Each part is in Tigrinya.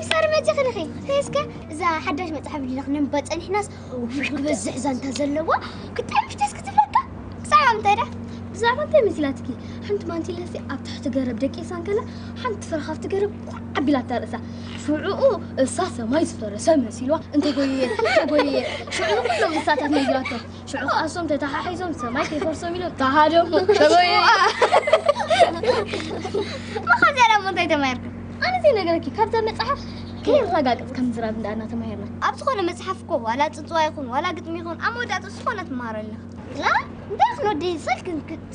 ሳር መፂ ክልኺ እስከ እዛ ሓዳሽ መፅሓፍ ዲና ክነንባ ፀኒሕናስ ውይ ክበዝሕ ዛንታ ዘለዋ ክጠምሽ ደስ ክትብለካ። ብዛዕባ ምንታይ ዳ? ብዛዕባ እንታይ መሲላትኪ? ሓንቲ ማንቲለሲ ኣብ ትሕቲ ገረብ ደቂሳ እንከላ ሓንቲ ፍረ ካብቲ ገረብ ኳዕ ኣቢላታ ርእሳ። ሽዑኡ እሳ ሰማይ ዝፈረሰ መሲልዋ እንተጎየየ እንተጎየየ ሽዑኡ ኩሎም እንስሳታት ነጊራቶ። ሽዑ ከኣ እሶም ተተሓሒዞም ሰማይ ከይፈርሶም ኢሎም ተሃደሙ ተጎየየ። መኻዚያ ዳሞ እንታይ ተማሂርካ? ኣነ ዘይነገረኪ ካብዛ መጽሓፍ ከይረጋገጽ ከም ዝራብ እንዳ ኣና ተማሂርና። ኣብ ዝኾነ መጽሓፍ እኮ ዋላ ጽንጽዋ ይኹን ዋላ ግጥሚ ይኹን ኣብ መወዳእታ ዝኾነ ትመሃረልና። ላ እንታይ ክንወዲ ስልክ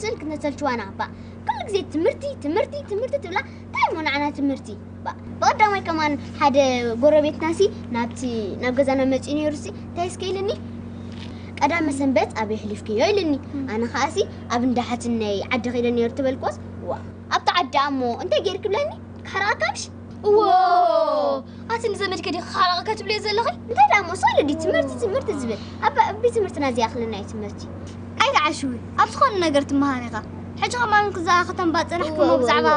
ስልክ ነሰልችዋና እባ ኩሉ ግዜ ትምህርቲ ትምህርቲ ትምህርቲ ትብላ እንታይ እሞ ንዓና ትምህርቲ እባ። ብቐዳማይ ከማን ሓደ ጎረቤትናሲ ናብቲ ናብ ገዛና መጺኡ ነይሩሲ እንታይ እስከ ኢልኒ ቀዳመ ሰንበት ኣብ የሕሊፍክዮ ኢልኒ። ኣነ ከኣሲ ኣብ እንዳሓትነይ ዓዲ ኸይደ ነይሩ ትበልኮስ ዋ ኣብቲ ዓዲ ኣሞ እንታይ ጌርክ ብለኒ ክሕርቐካምሽ እዎ ኣቲ ንዘመድከ ዲኺ ክሓርቐካ ትብልዮ ዘለኺ እንታይ ደኣ እሞ ሰሉ ድዩ ትምህርቲ ትምህርቲ ዝብል ኣብ ቤት ትምህርትና ዝኣኽለና እዩ ትምህርቲ ኣይትዓሽዊ ኣብ ዝኾነ ነገር ትመሃር ኢኻ ሕጂ ከማን ክዛ ከተንባጽናሕ ክሞ ብዛዕባ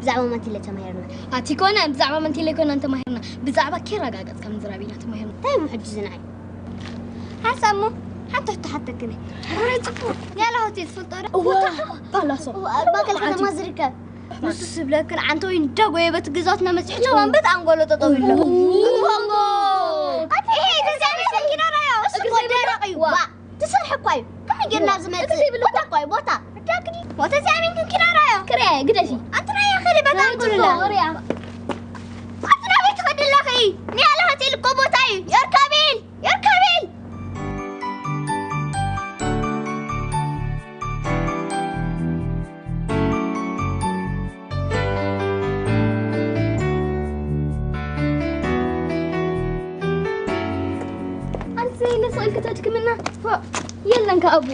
ብዛዕባ ማንቲለ ተማሂርና ኣቲ ኮነ ብዛዕባ ማንቲለ ኮነ እንተማሂርና ብዛዕባ ኬራጋገጽ ከም ዝራቢና ተማሂርና እንታይ እሞ ሕጂ ዝንዓይ ሓንሳብ እሞ ሓንቲ ሕቶ ሓተክኒ ሕራይ ጽቡቕ ያላ ሆቴል ትፈልጦ ዶ እዋ ፓላሶ ማእከል ከተማ ዝርከብ ንሱ ስብለክን ዓንተወይ እንዳጎየ በቲ ግዛትና መፅሕቶ ማንበት ኣንጎሎ ጠጠው ኢሎ ትሰርሕ እኳ እዩ ከመይ ጌርና ዝመፅእ ቦታ እኳ እዩ ቦታ ወተዚኣ ሚንክን ኪናራዮ ክርያ ግደፊ ኣንትናያ ኸዲ በታ ኣንጎሎ ኣንትና ቤት ትኸድለኺ ኒያላ ሆቴል እኮ ቦታ እዩ የርካቤል የርካቤል ኣንሰይ ነስቕል ክተድክምና የለን ከኣቡ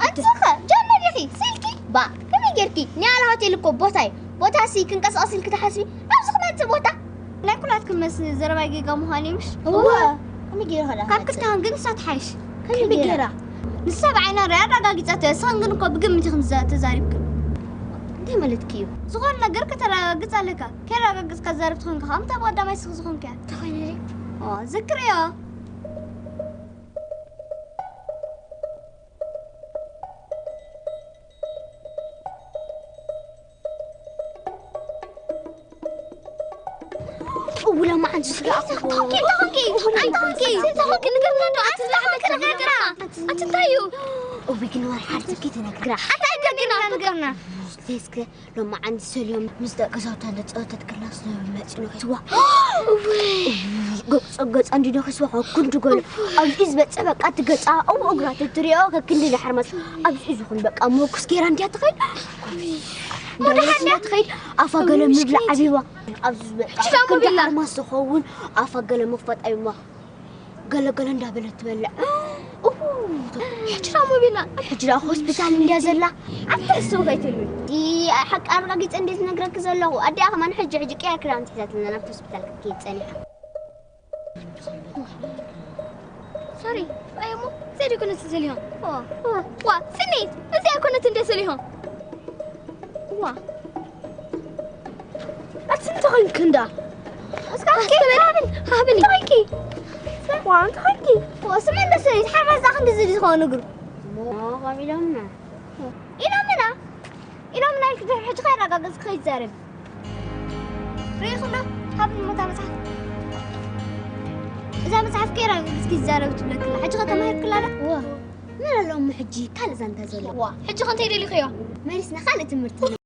ኣንስኸ ጀመር ኢኺ ስልኪ ባ ከመይ ጌርኪ ኒያላ ሆቴል እኮ ቦታ እዩ ቦታ ሲ ክንቀሳቐስ ኢልኪ ትሓስቢ ናብዚ ክመፅእ ቦታ ናይ ኩላትኩም መስ ዘረባይ ጌጋ ምዃን እዩ ምሽ እወ ከመይ ገይረ ከዳ ካብ ክልተን ግን ንሳ ትሓይሽ ከመይ ገይራ ንሳ ብዓይና ሪኣ ኣረጋጊጻቶ እያ ንስኽን ግን እኮ ብግምት ኢኽን ተዛሪብክን እንታይ ማለትኪ እዩ ዝኾነ ነገር ከተረጋግጽ ኣለካ ከይረጋግጽካ ትዛረብ ትኾንካ ካብ ምንታይ ብቐዳማይ ስኽ ዝኾንካ እያ ተኾይነ ዝክርዮ ውላ መዓንቱ ስለ ኣኹ ኣትንታዩ እዊ ግን ወርሓር ትኪ ተነግራ ኣታይ ገግና ገግና እስከ ሎማዓንቲ ሰልዮም ምስ ደቂ ሰውታ ንፀወተት ክላስ መፂ ነኺስዋ ገፀ ገፃ እንዲ ነኺስዋ ካብ ክንዲ ገለ ኣብዚ ዝበፀ በቃ እቲ ገፃ እው እግራ ተትሪኦ ከክንዲ ንሓርማስ ኣብዚ ዝኹን በቃ መኩስ ገይራ እንዲያ ትኸይድ እንዳለስና ትኸይድ ኣፋ ገለ ምብላ ዓቢዋ ኣብዚ ዝበቃ ክንዲ ሓርማስ ዝኸውን ኣፋ ገለ መፋጥ ኣቢዋ ገለገለ እንዳበለት ትበልዕ ሕጂ ዳ ሞቢላ ሕጂ ዳ ሆስፒታል እንድያ ዘላ ኣንተ ሕሰብ ከይትብል ሓቂ ኣረጋጊፀ እንዴት ነግረክ ዘለኹ ኣዲኣ ከማን ሕጂ ሕጂ ቅያ ክዳን ትሒዛትና ናብቲ ሆስፒታል ክትከይድ ፀኒሓ ሶሪ ኣየሞ እዚኣ ደኮነት ሰሊሆም ዋ ስኒ እዚኣ ኮነት እንደ ሰሊሆም ዋ ኣቲ እንታይ ኮንክ እንዳ እስካ ሃብኒ ሃብኒ እንታይ ኮንኪ ዋ እንታይ ኮንኪ ዋ ስመ እንደ ሰሊት ሓማዛ ክንዲ ዝሊ ዝኾነ እግሩ ዋ ኢሎምና ኢሎምና ኢሎምና ኢልክ ድሕሪ ሕጂ ከይረጋገጽ ከይዛረብ ሪኢኹ ዶ ሃብኒ ሞታ መጽሓፍ እዛ መጽሓፍ ከይረጋገጽ ከይዛረብ ትብለክላ ሕጂ ከተማሂርክላ ዶ ዋ ምን ኣሎ እሞ ሕጂ ካልእ ዛንታ ዘሎ ዋ ሕጂ ከ እንታይ ደሊኽዮ መሊስና ካልእ ትምህርቲ